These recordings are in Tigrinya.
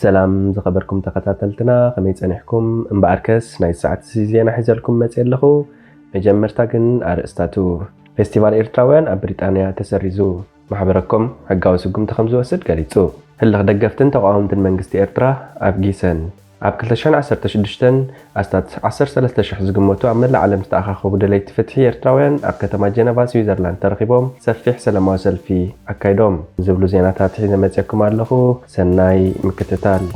ሰላም ዝኸበርኩም ተኸታተልትና፣ ከመይ ጸኒሕኩም? እምበኣርከስ ናይ ሰዓት እዚ ዜና ሒዘልኩም መጽእ ኣለኹ። መጀመርታ ግን ኣርእስታቱ። ፌስቲቫል ኤርትራውያን ኣብ ብሪጣንያ ተሰሪዙ። ማሕበረኮም ሕጋዊ ስጉምቲ ከም ዝወስድ ገሊጹ። ህልኽ ደገፍትን ተቓወምትን መንግስቲ ኤርትራ ኣብ ጊሰን። ኣብ ክልተ ሽሕን ዓሰርተ ሽዱሽተን ኣስታት ዓሰርተ ሰለስተ ሽሕ ዝግመቱ ኣብ መላእ ዓለም ዝተኣኻኸቡ ደለይቲ ፍትሒ ኤርትራውያን ኣብ ከተማ ጀነቫ ስዊዘርላንድ ተረኺቦም ሰፊሕ ሰላማዊ ሰልፊ ኣካይዶም። ዝብሉ ዜናታት ሒዘ መጽየኩም ኣለኹ። ሰናይ ምክትታል።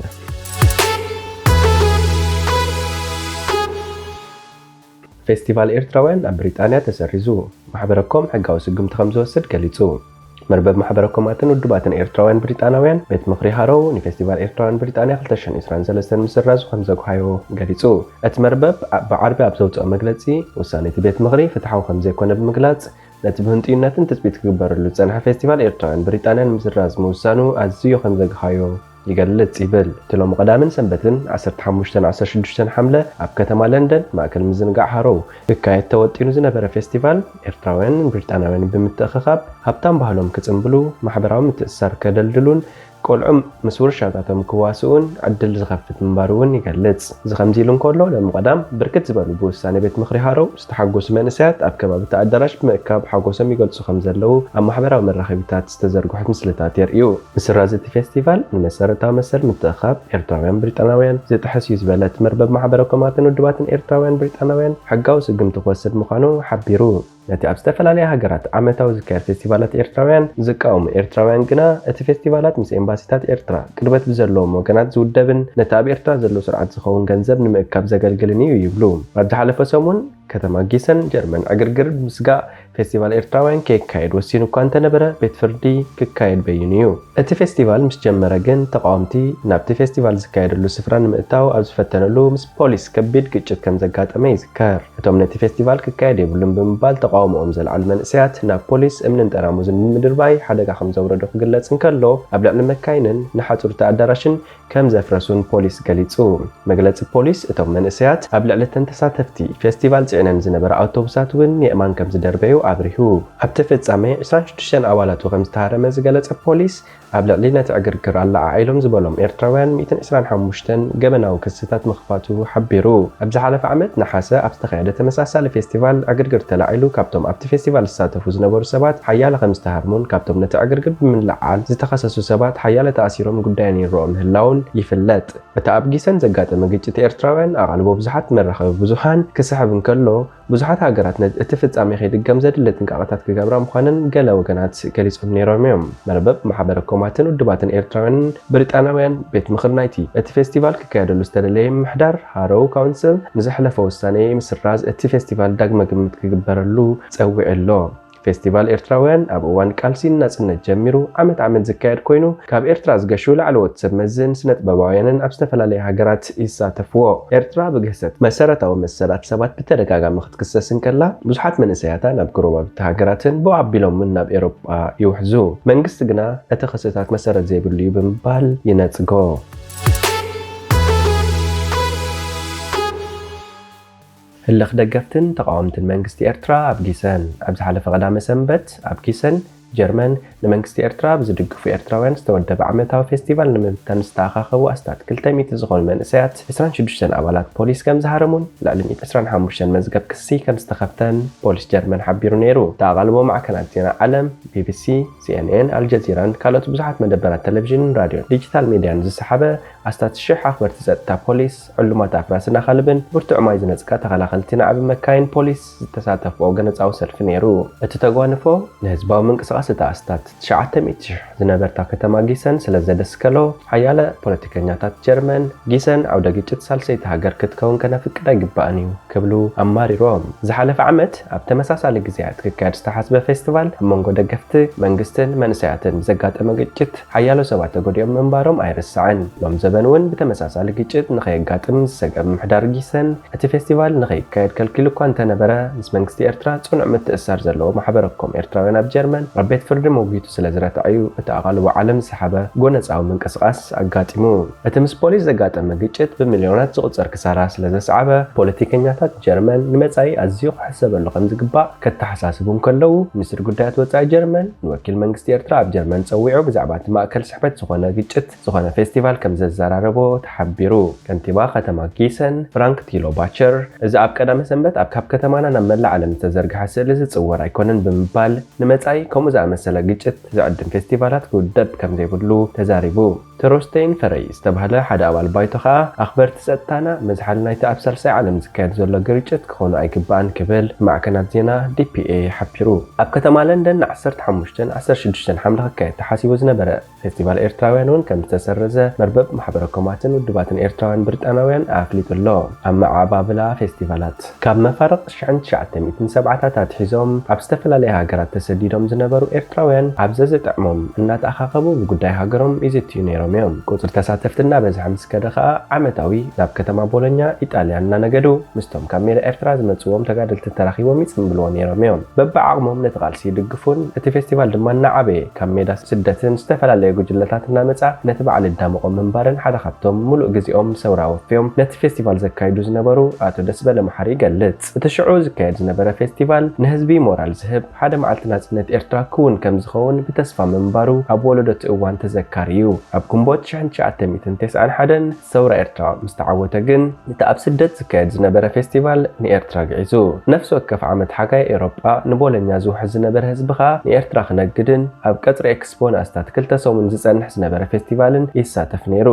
ፌስቲቫል ኤርትራውያን ኣብ ብሪጣንያ ተሰሪዙ። ማሕበረኮም ሕጋዊ ስጉምቲ ከም ዝወስድ ገሊጹ። መርበብ ማሕበረኮማትን ውድባትን ኤርትራውያን ብሪጣናውያን ቤት ምኽሪ ሃሮው ንፌስቲቫል ኤርትራውያን ብሪጣንያ ክልተ ሽሕን ዕስራን ሰለስተን ምስራዙ ከም ዘጉሃዮ ገሊጹ። እቲ መርበብ ኣ- ብዓርቢ ኣብ ዘውጽኦ መግለጺ፣ ውሳነ እቲ ቤት ምኽሪ ፍትሓዊ ከም ዘይኮነ ብምግላጽ፣ ነቲ ብህንጥዩነትን ትጽቢት ክግበረሉ ዝጸንሐ ፌስቲቫል ኤርትራውያን ብሪጣንያ ንምስራዝ ምውሳኑ ኣዝዩ ከም ዘግሃዮ ይገልጽ ይብል። እቲ ሎሚ ቀዳምን ሰንበትን ዓሰርተ ሓሙሽተን ዓሰርተ ሽዱሽተን ሓምለ ኣብ ከተማ ለንደን ማእከል ምዝንጋዕ ሃሮው ክካየድ ተወጢኑ ዝነበረ ፌስቲቫል ኤርትራውያንን ብሪጣናውያንን ብምትእኽኻብ ሃብታም ባህሎም ክጽንብሉ፣ ማሕበራዊ ምትእስሳር ከደልድሉን ቆልዑ ምስ ውርሻታቶም ክዋስኡን ዕድል ዝኸፍት ምንባሩ እውን ይገልጽ። እዚ ከምዚ ኢሉ እንከሎ፣ ሎሚ ቀዳም ብርክት ዝበሉ ብውሳነ ቤት ምኽሪ ሃሮው ዝተሓጎሱ መንእሰያት ኣብ ከባቢ እቲ ኣዳራሽ ብምእካብ ሓጎሶም ይገልጹ ከም ዘለዉ ኣብ ማሕበራዊ መራኸቢታት ዝተዘርግሑት ምስልታት የርእዩ። ምስራዝ እቲ ፌስቲቫል ንመሰረታዊ መሰል ምትእኻብ ኤርትራውያን ብሪጣናውያን ዝጥሕስ እዩ ዝበለ እቲ መርበብ ማሕበረ ኮማትን ውድባትን ኤርትራውያን ብሪጣናውያን ሕጋዊ ስጉምቲ ክወስድ ምዃኑ ሓቢሩ። ነቲ ኣብ ዝተፈላለያ ሃገራት ዓመታዊ ዝካየድ ፌስቲቫላት ኤርትራውያን ዝቃወሙ ኤርትራውያን ግና፣ እቲ ፌስቲቫላት ምስ ኤምባሲታት ኤርትራ ቅርበት ብዘለዎም ወገናት ዝውደብን ነቲ ኣብ ኤርትራ ዘሎ ስርዓት ዝኸውን ገንዘብ ንምእካብ ዘገልግልን እዩ ይብሉ። ኣብ ዝሓለፈ ሰሙን፣ ከተማ ጊሰን ጀርመን ዕግርግር ብምስጋእ ፌስቲቫል ኤርትራውያን ከይካየድ ወሲኑ እኳ እንተነበረ፣ ቤት ፍርዲ ክካየድ በይኑ እዩ። እቲ ፌስቲቫል ምስ ጀመረ ግን፣ ተቓወምቲ ናብቲ ፌስቲቫል ዝካየደሉ ስፍራ ንምእታው ኣብ ዝፈተነሉ ምስ ፖሊስ ከቢድ ግጭት ከም ዘጋጠመ ይዝከር። እቶም ነቲ ፌስቲቫል ክካየድ የብሉን ብምባል ተቓውሞኦም ዘልዓሉ መንእሰያት፣ ናብ ፖሊስ እምንን ጠራሙዝን ብምድርባይ ሓደጋ ከም ዘውረዱ ክግለጽ እንከሎ፣ ኣብ ልዕሊ መካይንን ንሓጹርቲ ኣዳራሽን ከም ዘፍረሱን ፖሊስ ገሊጹ። መግለጺ ፖሊስ፣ እቶም መንእሰያት ኣብ ልዕሊ እተን ተሳተፍቲ ፌስቲቫል ጽዒነን ዝነበራ ኣውቶቡሳት እውን የእማን ከም ዝደርበዩ ኣብሪሁ። ኣብቲ ፍጻሜ ዕስራን ሽዱሽተን ኣባላቱ ከም ዝተሃረመ ዝገለጸ ፖሊስ፣ ኣብ ልዕሊ ነቲ ዕግርግር ኣለዓዒሎም ዝበሎም ኤርትራውያን ሚእትን ዕስራን ሓሙሽተን ገበናዊ ክስታት ምኽፋቱ ሓቢሩ። ኣብ ዝሓለፈ ዓመት ነሓሰ ኣብ ዝተኻየደ ተመሳሳሊ ፌስቲቫል ዕግርግር ተላዒሉ፣ ካብቶም ኣብቲ ፌስቲቫል ዝሳተፉ ዝነበሩ ሰባት ሓያለ ከም ዝተሃርሙን ካብቶም ነቲ ዕግርግር ብምልዓል ዝተኸሰሱ ሰባት ሓያለ ተኣሲሮም ጉዳየን ይረኦ ምህላውን ይፍለጥ። እቲ ኣብ ጊሰን ዘጋጠመ ግጭት ኤርትራውያን ኣቓልቦ ብዙሓት መራኸቢ ብዙሃን ክስሕብ እንከሎ፣ ብዙሓት ሃገራት ነ-፣ እቲ ፍጻሜ ከይድገም ዘድሊ ጥንቃቐታት ክገብራ ምዃነን ገለ ወገናት ገሊጾም ነይሮም እዮም። መርበብ ማሕበረ ኮማትን ውድባትን ኤርትራውያንን ብሪጣናውያን ቤት ምኽሪ ናይቲ እቲ ፌስቲቫል ክካየደሉ ዝተደለየ ምምሕዳር ሃሮው ካውንስል ንዘሕለፎ ውሳኔ ምስራዝ እቲ ፌስቲቫል ዳግመ ግምት ክግበረሉ ጸዊዑ ኣሎ። ፌስቲቫል ኤርትራውያን ኣብ እዋን ቃልሲ ናጽነት ጀሚሩ ዓመት ዓመት ዝካየድ ኮይኑ፣ ካብ ኤርትራ ዝገሹ ላዕለዎት ሰብ መዝን ስነ ጥበባውያንን ኣብ ዝተፈላለያ ሃገራት ይሳተፍዎ። ኤርትራ ብግህሰት መሰረታዊ መሰላት ሰባት ብተደጋጋሚ ክትክሰስ እንከላ፣ ብዙሓት መንእሰያታ ናብ ጎረባብቲ ሃገራትን ብኡ ኣቢሎም እውን ናብ ኤውሮጳ ይውሕዙ። መንግስቲ ግና እቲ ክስታት መሰረት ዘይብሉ እዩ ብምባል ይነጽጎ። ህልኽ ደገፍትን ተቓወምትን መንግስቲ ኤርትራ ኣብ ጊሰን። ኣብ ዝሓለፈ ቀዳመ ሰንበት ኣብ ጊሰን ጀርመን፣ ንመንግስቲ ኤርትራ ብዝድግፉ ኤርትራውያን ዝተወደበ ዓመታዊ ፌስቲቫል ንምብታን ዝተኣኻኸቡ ኣስታት ክልተ ሚእቲ ዝኾኑ መንእሰያት፣ ዕስራን ሽዱሽተን ኣባላት ፖሊስ ከም ዝሃረሙን ልዕሊ ሚእትን ዕስራን ሓሙሽተን መዝገብ ክሲ ከም ዝተኸፍተን ፖሊስ ጀርመን ሓቢሩ ነይሩ። እቲ ኣቓልቦ ማዕከናት ዜና ዓለም፣ ቢቢሲ፣ ሲኤንኤን፣ ኣልጀዚራን ካልኦት ብዙሓት መደበራት ቴሌቪዥንን ራድዮን ዲጂታል ሚድያን ዝሰሓበ ኣስታት ሽሕ ኣኽበርቲ ጸጥታ ፖሊስ፣ ዕሉማት ኣፍራስን ኣኻልብን፣ ብርቱዕ ማይ ዝነጽጋ ተኸላኸልቲ ናዕቢ መካይን ፖሊስ ዝተሳተፍኦ ገነጻዊ ሰልፊ ነይሩ። እቲ ተጓንፎ ንህዝባዊ ምንቅስቓስ እታ ኣስታት ትሽዓተ ሚእቲ ሽሕ ዝነበርታ ከተማ ጊሰን ስለ ዘደስከሎ፣ ሓያለ ፖለቲከኛታት ጀርመን፣ ጊሰን ዓውደ ግጭት ሳልሰይቲ ሃገር ክትከውን ከነፍቅድ ኣይግባእን እዩ ክብሉ ኣማሪሮም። ዝሓለፈ ዓመት ኣብ ተመሳሳሊ ግዜያት ክካየድ ዝተሓስበ ፌስቲቫል ኣብ መንጎ ደገፍቲ መንግስትን መንእሰያትን ብዘጋጠመ ግጭት ሓያሎ ሰባት ተጎዲኦም ምንባሮም ኣይርሳዕን። ሎም ዘበን እውን ብተመሳሳሊ ግጭት ንኸየጋጥም ዝሰግአ ምምሕዳር ጊሰን፣ እቲ ፌስቲቫል ንኸይካየድ ከልኪሉ እኳ እንተነበረ፣ ምስ መንግስቲ ኤርትራ ጽኑዕ ምትእስሳር ዘለዎ ማሕበረኮም ኤርትራውያን ኣብ ጀርመን ኣብ ቤት ፍርዲ መጒቱ ስለ ዝረትዐ እዩ እቲ ኣቓልቦ ዓለም ዝሰሓበ ጎነጻዊ ምንቅስቓስ ኣጋጢሙ። እቲ ምስ ፖሊስ ዘጋጠመ ግጭት ብሚልዮናት ዝቑጸር ክሳራ ስለ ዘስዓበ፣ ፖለቲከኛታት ጀርመን ንመጻኢ ኣዝዩ ክሕሰበሉ ከም ዝግባእ ከተሓሳስቡ እንከለዉ፣ ሚኒስትሪ ጉዳያት ወጻኢ ጀርመን ንወኪል መንግስቲ ኤርትራ ኣብ ጀርመን ጸዊዑ ብዛዕባ እቲ ማእከል ስሕበት ዝኾነ ግጭት ዝኾነ ፌስቲቫል ከም ዘዘራረቦ ተሓቢሩ። ከንቲባ ከተማ ጊሰን ፍራንክ ቲሎ ባቸር፣ እዚ ኣብ ቀዳመ ሰንበት ኣብ ካብ ከተማና ናብ መላእ ዓለም ዝተዘርግሐ ስእሊ ዝጽወር ኣይኮነን ብምባል፣ ንመጻኢ ከምኡ ዝኣመሰለ ግጭት ዝዕድም ፌስቲቫላት ክውደብ ከም ዘይብሉ ተዛሪቡ። ተሮስቴይን ፈረይ ዝተባህለ ሓደ ኣባል ባይቶ ከኣ፣ ኣኽበርቲ ጸጥታና መዝሓል ናይቲ ኣብ ሳልሳይ ዓለም ዝካየድ ዘሎ ግርጭት ክኾኑ ኣይግባእን ክብል ማዕከናት ዜና ዲ ፒ ኤ ሓቢሩ። ኣብ ከተማ ለንደን ን ዓሰርተ ሓሙሽተን ዓሰርተ ሽዱሽተን ሓምለ ክካየድ ተሓሲቡ ዝነበረ ፌስቲቫል ኤርትራውያን እውን ከም ዝተሰረዘ መርበብ ማሕበረ ኮማትን ውድባትን ኤርትራውያን ብሪጣናውያን ኣፍሊጡ ኣሎ። ኣብ መዓባብላ ፌስቲቫላት ካብ መፋርቕ ሽሕን ትሽዓተ ሚእትን ሰብዓታት ኣትሒዞም ኣብ ዝተፈላለያ ሃገራት ተሰዲዶም ዝነበሩ ኤርትራውያን ኣብ ዘዝጥዕሞም እናተኣኻኸቡ ብጉዳይ ሃገሮም ይዝትዩ ነይሮም እዮም። ቁጽሪ ተሳተፍቲ እናበዝሐ ምስ ከደ ከኣ ዓመታዊ ናብ ከተማ ቦሎኛ ኢጣልያ እናነገዱ ምስቶም ካብ ሜዳ ኤርትራ ዝመጽዎም ተጋደልቲ ተራኺቦም ይጽምብልዎ ነይሮም እዮም። በብዓቕሞም ነቲ ቃልሲ ይድግፉን እቲ ፌስቲቫል ድማ እናዓበየ ካብ ሜዳ ስደትን ዝተፈላለየ ጉጅለታት እናመጻ ነቲ በዓል ይዳመቖ ምንባረን ሓደ ካብቶም ሙሉእ ግዜኦም ሰውራ ወፍዮም ነቲ ፌስቲቫል ዘካይዱ ዝነበሩ ኣቶ ደስበለ መሓሪ ይገልጽ። እቲ ሽዑ ዝካየድ ዝነበረ ፌስቲቫል ንህዝቢ ሞራል ዝህብ፣ ሓደ መዓልቲ ናጽነት ኤርትራ ክውን ከም ዝኸውን ብተስፋ ምንባሩ ኣብ ወለዶ እቲ እዋን ተዘካሪ እዩ። ኣብ ግንቦት ሽሕን ትሽዓተ ሚእትን ተስዓን ሓደን ሰውራ ኤርትራ ምስ ተዓወተ ግን፣ እቲ ኣብ ስደት ዝካየድ ዝነበረ ፌስቲቫል ንኤርትራ ግዒዙ። ነፍሲ ወከፍ ዓመት ሓጋይ ኤውሮጳ ንቦሎኛ ዝውሕዝ ዝነበረ ህዝቢ ከኣ ንኤርትራ ክነግድን ኣብ ቀጽሪ ኤክስፖን ኣስታት ክልተ ሰሙን ዝጸንሕ ዝነበረ ፌስቲቫልን ይሳተፍ ነይሩ።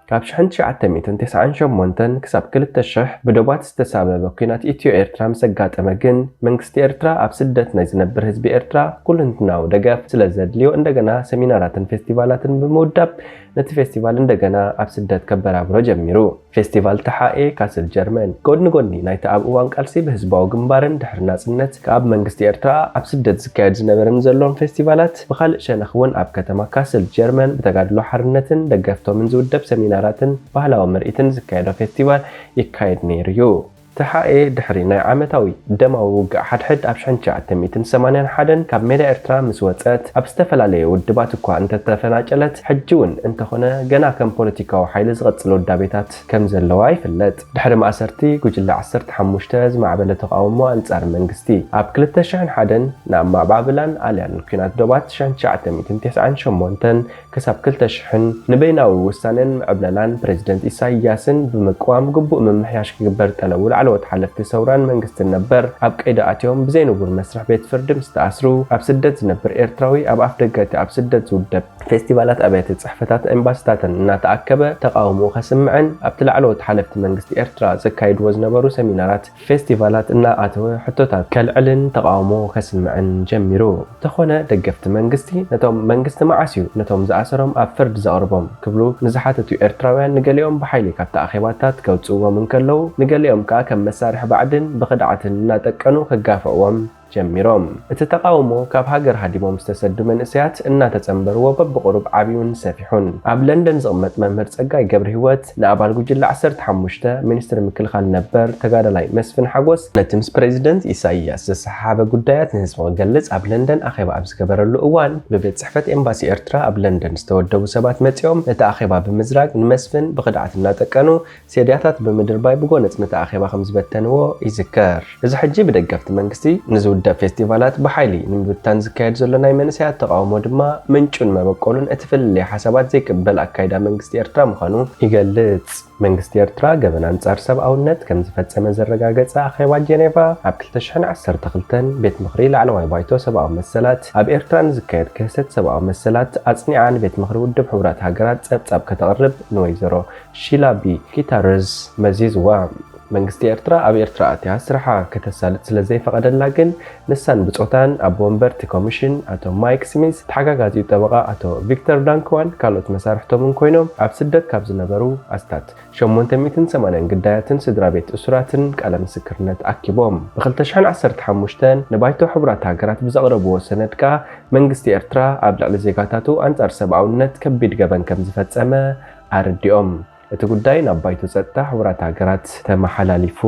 ካብ ሽሕን ትሽዓተ ሚእትን ተስዓን ሸሞንተን ክሳብ ክልተ ሽሕ ብዶባት ዝተሳበበ ኲናት ኢትዮ ኤርትራ ምስ ኣጋጠመ ግን፣ መንግስቲ ኤርትራ ኣብ ስደት ናይ ዝነብር ህዝቢ ኤርትራ ኩለንትናዊ ደገፍ ስለ ዘድልዮ፣ እንደገና ሰሚናራትን ፌስቲቫላትን ብምውዳብ ነቲ ፌስቲቫል እንደገና ኣብ ስደት ከበራብሮ ጀሚሩ። ፌስቲቫል ተሓኤ ካስል ጀርመን። ጎድኒ ጎድኒ ናይቲ ኣብ እዋን ቃልሲ ብህዝባዊ ግንባርን ድሕሪ ናጽነት ከኣ ብመንግስቲ ኤርትራ ኣብ ስደት ዝካየድ ዝነበረን ዘሎን ፌስቲቫላት፣ ብኻልእ ሸነኽ እውን ኣብ ከተማ ካስል ጀርመን ብተጋድሎ ሓርነትን ደገፍቶምን ዝውደብ ሰሚናራትን ባህላዊ ምርኢትን ዝካየዶ ፌስቲቫል ይካየድ ነይሩ እዩ። ተሓኤ ድሕሪ ናይ ዓመታዊ ደማዊ ውግእ ሓድሕድ ኣብ ሽሕን ትሽዓተ ሚእትን ሰማንያን ሓደን ካብ ሜዳ ኤርትራ ምስ ወጸት፣ ኣብ ዝተፈላለየ ውድባት እኳ እንተተፈናጨለት፣ ሕጂ እውን እንተኾነ ገና ከም ፖለቲካዊ ሓይሊ ዝቐጽል ውዳቤታት ከም ዘለዋ ይፍለጥ። ድሕሪ ማእሰርቲ ጉጅለ ዓሰርተ ሓሙሽተ ዝማዕበለ ተቓውሞ ኣንጻር መንግስቲ፣ ኣብ ክልተ ሽሕን ሓደን ንኣመዓባብላን ኣልያን ኲናት ዶባት ሽሕን ትሽዓተ ሚእትን ተስዓን ሸሞንተን ክሳብ ክልተ ሽሕን ንበይናዊ ውሳኔን ምዕብለላን ፕሬዚደንት ኢሳይያስን ብምቅዋም ግቡእ ምምሕያሽ ክግበር ጠለቡ ላዕለዎት ሓለፍቲ ሰውራን መንግስትን ነበር ኣብ ቀይዲ ኣትዮም ብዘይንቡር መስርሕ ቤት ፍርዲ ምስ ተኣስሩ፣ ኣብ ስደት ዝነብር ኤርትራዊ ኣብ ኣፍ ደገ እቲ ኣብ ስደት ዝውደብ ፌስቲቫላት ኣብያተ ጽሕፈታት ኤምባሲታትን እናተኣከበ ተቓውሞኡ ከስምዕን ኣብቲ ላዕለዎት ሓለፍቲ መንግስቲ ኤርትራ ዘካይድዎ ዝነበሩ ሰሚናራት ፌስቲቫላት እናኣተወ ሕቶታት ከልዕልን ተቓውሞ ከስምዕን ጀሚሩ። እንተኾነ ደገፍቲ መንግስቲ ነቶም መንግስቲ መዓስ እዩ ነቶም ዝኣሰሮም ኣብ ፍርዲ ዘቕርቦም ክብሉ ንዝሓተቱ ኤርትራውያን ንገሊኦም ብሓይሊ ካብቲ ኣኼባታት ከውጽእዎም እንከለዉ ንገሊኦም ከኣ ከም መሳርሒ ባዕድን ብኽድዓትን እናጠቀኑ ከጋፍዕዎም ጀሚሮም። እቲ ተቓውሞ ካብ ሃገር ሃዲሞም ዝተሰዱ መንእሰያት እናተጸንበርዎ በብቕሩብ ዓብዩን ሰፊሑን። ኣብ ለንደን ዝቕመጥ መምህር ጸጋይ ገብረሂወት ንኣባል ጉጅለ ዓሰርተ ሓሙሽተ ሚኒስትሪ ምክልኻል ነበር ተጋዳላይ መስፍን ሓጎስ ነቲ ምስ ፕሬዚደንት ኢሳይያስ ዘሰሓሓበ ጉዳያት ንህዝቢ ክገልጽ ኣብ ለንደን ኣኼባ ኣብ ዝገበረሉ እዋን ብቤት ጽሕፈት ኤምባሲ ኤርትራ ኣብ ለንደን ዝተወደቡ ሰባት መጺኦም ነቲ ኣኼባ ብምዝራግ ንመስፍን ብኽድዓት እናጠቀኑ ሴድያታት ብምድርባይ ብጎነጽ ነቲ ኣኼባ ከም ዝበተንዎ ይዝከር። እዚ ሕጂ ብደገፍቲ መንግስቲ ንዝውደብ ፌስቲቫላት ብሓይሊ ንምብታን ዝካየድ ዘሎ ናይ መንእሰያት ተቓውሞ ድማ ምንጩን መበቆሉን እቲ ፍልልይ ሓሳባት ዘይቅበል ኣካይዳ መንግስቲ ኤርትራ ምዃኑ ይገልጽ። መንግስቲ ኤርትራ ገበን ኣንጻር ሰብኣውነት ከም ዝፈጸመ ዘረጋገጸ ኣኼባ ጀኔቫ ኣብ ክልተ ሽሕን ዓሰርተ ክልተን ቤት ምኽሪ ላዕለዋይ ባይቶ ሰብኣዊ መሰላት ኣብ ኤርትራ ንዝካየድ ክህሰት ሰብኣዊ መሰላት ኣጽኒዓ ንቤት ምኽሪ ውድብ ሕቡራት ሃገራት ጸብጻብ ከተቕርብ ንወይዘሮ ሺላ ቢ ኪታርዝ መዚዝዋ። መንግስቲ ኤርትራ ኣብ ኤርትራ ኣትያ ስራሓ ከተሳልጥ ስለ ዘይፈቐደላ ግን ንሳን ብጾታን ኣቦ ወንበርቲ ኮሚሽን ኣቶ ማይክ ስሚዝ፣ ተሓጋጋዚኡ ጠበቓ ኣቶ ቪክተር ዳንክዋን ካልኦት መሳርሕቶምን ኮይኖም ኣብ ስደት ካብ ዝነበሩ ኣስታት ሸሞንተ ሚእትን ሰማንያን ግዳያትን ስድራ ቤት እሱራትን ቃለ ምስክርነት ኣኪቦም። ብ ክልተ ሽሕን ዓሰርተ ሓሙሽተን ንባይቶ ሕቡራት ሃገራት ብዘቕረብዎ ሰነድ ከኣ መንግስቲ ኤርትራ ኣብ ልዕሊ ዜጋታቱ ኣንጻር ሰብኣውነት ከቢድ ገበን ከም ዝፈጸመ ኣረዲኦም። እቲ ጉዳይ ናብ ባይቶ ጸጥታ ሕቡራት ሃገራት ተመሓላሊፉ።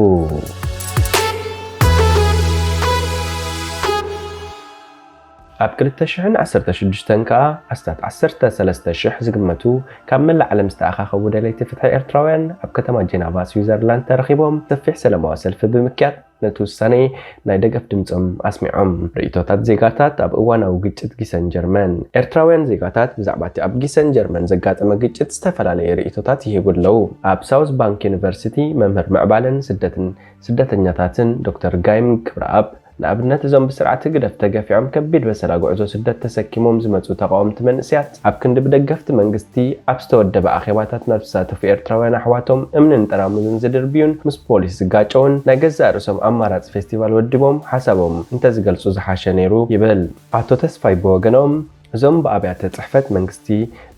ኣብ ክልተ ሽሕን ዓሰርተ ሽዱሽተን ከኣ ኣስታት ዓሰርተ ሰለስተ ሽሕ ዝግመቱ ካብ መላእ ዓለም ዝተኣኻኸቡ ደለይቲ ፍትሒ ኤርትራውያን ኣብ ከተማ ጄናቫ ስዊዘርላንድ ተረኺቦም ሰፊሕ ሰላማዊ ሰልፊ ብምክያድ ነቲ ውሳኔ ናይ ደገፍ ድምጾም ኣስሚዖም። ርእይቶታት ዜጋታት ኣብ እዋናዊ ግጭት ጊሰን ጀርመን። ኤርትራውያን ዜጋታት ብዛዕባ እቲ ኣብ ጊሰን ጀርመን ዘጋጠመ ግጭት ዝተፈላለየ ርእይቶታት ይህቡ ኣለዉ። ኣብ ሳውዝ ባንክ ዩኒቨርሲቲ መምህር ምዕባለን ስደትን ስደተኛታትን ዶክተር ጋይም ክብረኣብ ንኣብነት እዞም ብስርዓት ህግደፍ ተገፊዖም ከቢድ በሰላ ጉዕዞ ስደት ተሰኪሞም ዝመጹ ተቓወምቲ መንእስያት ኣብ ክንዲ ብደገፍቲ መንግስቲ ኣብ ዝተወደበ ኣኼባታት ናብ ዝሳተፉ ኤርትራውያን ኣሕዋቶም እምንን ጠራሙዝን ዝድርብዩን ምስ ፖሊስ ዝጋጨውን ናይ ገዛእ ርእሶም ኣማራጺ ፌስቲቫል ወዲቦም ሓሳቦም እንተዝገልጹ ዝሓሸ ነይሩ ይብል። ኣቶ ተስፋይ ብወገኖም እዞም ብኣብያተ ጽሕፈት መንግስቲ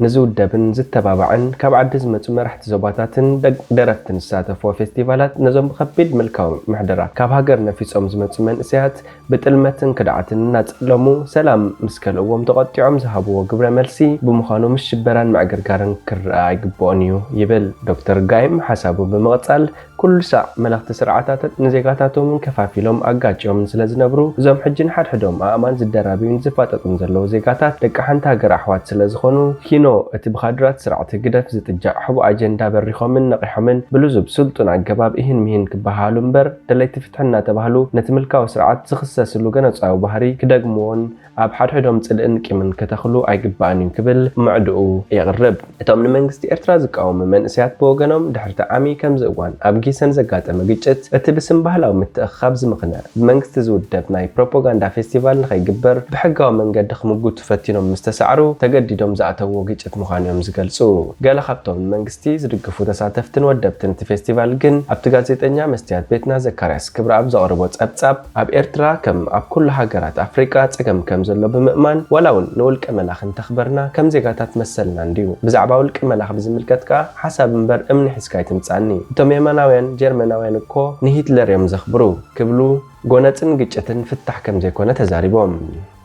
ንዝውደብን ዝተባባዕን ካብ ዓዲ ዝመጹ መራሕቲ ዞባታትን ደግ- ደረፍትን ዝሳተፍዎ ፌስቲቫላት ነዞም ብኸቢድ ምልካዊ ምሕደራ ካብ ሃገር ነፊጾም ዝመጹ መንእሰያት ብጥልመትን ክድዓትን እናጸለሙ ሰላም ምስ ከልእዎም ተቖጢዖም ዝሃብዎ ግብረ መልሲ ብምዃኑ ምስ ሽበራን ምዕግርጋርን ክረኣ ኣይግብኦን እዩ ይብል። ዶክተር ጋይም ሓሳቡ ብምቕጻል ኩሉ ሳዕ መለኽቲ ስርዓታትን ንዜጋታቶምን ከፋፊሎም ኣጋጭዮምን ስለ ዝነብሩ እዞም ሕጂ ንሓድሕዶም ኣእማን ዝደራብዩን ዝፋጠጡን ዘለዉ ዜጋታት ደቂ ሓንቲ ሃገር ኣሕዋት ስለ ዝኾኑ ኪኖ እቲ ብካድራት ስርዓት ህግደፍ ዝጥጃዕ ሕቡእ ኣጀንዳ በሪኾምን ነቒሖምን ብልዙብ ስልጡን ኣገባብ እሂን ምሂን ክበሃሃሉ እምበር ደለይቲ ፍትሒ እናተባህሉ ነቲ ምልካዊ ስርዓት ዝኽሰስሉ ገነጻዊ ባህሪ ክደግምዎን ኣብ ሓድሕዶም ጽልእን ቂምን ከተኽሉ ኣይግባእን እዩ ክብል ምዕድኡ የቕርብ። እቶም ንመንግስቲ ኤርትራ ዝቃወሙ መንእሰያት ብወገኖም ድሕሪ እቲ ዓሚ ከምዚ እዋን ኣብ ጊሰን ዘጋጠመ ግጭት እቲ ብስም ባህላዊ ምትእኽኻብ ዝምኽነ ብመንግስቲ ዝውደብ ናይ ፕሮፓጋንዳ ፌስቲቫል ንኸይግበር ብሕጋዊ መንገዲ ክምጉቱ ፈቲኖም ምስ ተሳዕሩ ተገዲዶም ዝኣተውዎ ግጭት ምዃኑ እዮም ዝገልጹ። ገለ ካብቶም ንመንግስቲ ዝድግፉ ተሳተፍትን ወደብትን እቲ ፌስቲቫል ግን ኣብቲ ጋዜጠኛ መስትያት ቤትና ዘካርያስ ክብረኣብ ዘቕርቦ ጸብጻብ ኣብ ኤርትራ ከም ኣብ ኩሉ ሃገራት ኣፍሪቃ ጸገም ከም ዘሎ ብምእማን ዋላ እውን ንውልቀ መላኺ እንተኽበርና ከም ዜጋታት መሰልና እንድዩ። ብዛዕባ ውልቀ መላኺ ብዝምልከት ከኣ ሓሳብ እምበር እምኒ ሒዝካ ኣይትምጻኒ። እቶም የማናውያን ጀርመናውያን እኮ ንሂትለር እዮም ዘኽብሩ ክብሉ ጎነጽን ግጭትን ፍታሕ ከም ዘይኮነ ተዛሪቦም።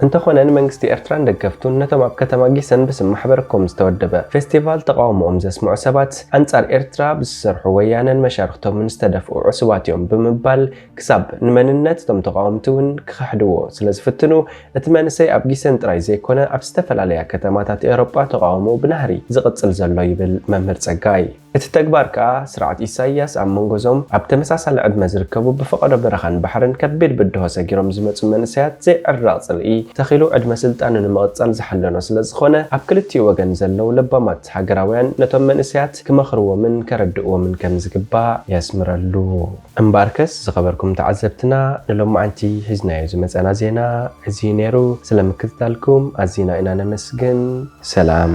እንተኾነ ንመንግስቲ ኤርትራን ደገፍቱን ነቶም ኣብ ከተማ ጊሰን ብስም ማሕበረኮም ዝተወደበ ፌስቲቫል ተቓውሞኦም ዘስምዑ ሰባት ኣንጻር ኤርትራ ብዝሰርሑ ወያነን መሻርኽቶምን ዝተደፍኡ ዕሱባት እዮም ብምባል ክሳብ ንመንነት እቶም ተቓወምቲ እውን ክኽሕድዎ ስለ ዝፍትኑ እቲ መንእሰይ ኣብ ጊሰን ጥራይ ዘይኮነ ኣብ ዝተፈላለያ ከተማታት ኤውሮጳ ተቓውሞኡ ብናህሪ ዝቕጽል ዘሎ ይብል መምህር ጸጋይ። እቲ ተግባር ከኣ ስርዓት ኢሳይያስ ኣብ መንጎ እዞም ኣብ ተመሳሳሊ ዕድመ ዝርከቡ ብፈቐዶ በረኻን ባሕርን ከቢድ ብድሆ ሰጊሮም ዝመጹ መንእሰያት ዘይዕረቕ ጽልኢ ተኺሉ ዕድመ ስልጣኑ ንምቕጻል ዝሓለኖ ስለ ዝኾነ ኣብ ክልቲኡ ወገን ዘለዉ ለባማት ሃገራውያን ነቶም መንእሰያት ክመኽርዎምን ከረድእዎምን ከም ዝግባእ የስምረሉ። እምበኣርከስ ዝኸበርኩም ተዓዘብትና ንሎማዓንቲ ሒዝናዮ ዝመጸና ዜና እዚ ነይሩ። ስለ ምክትታልኩም ኣዚና ኢና ነመስግን። ሰላም።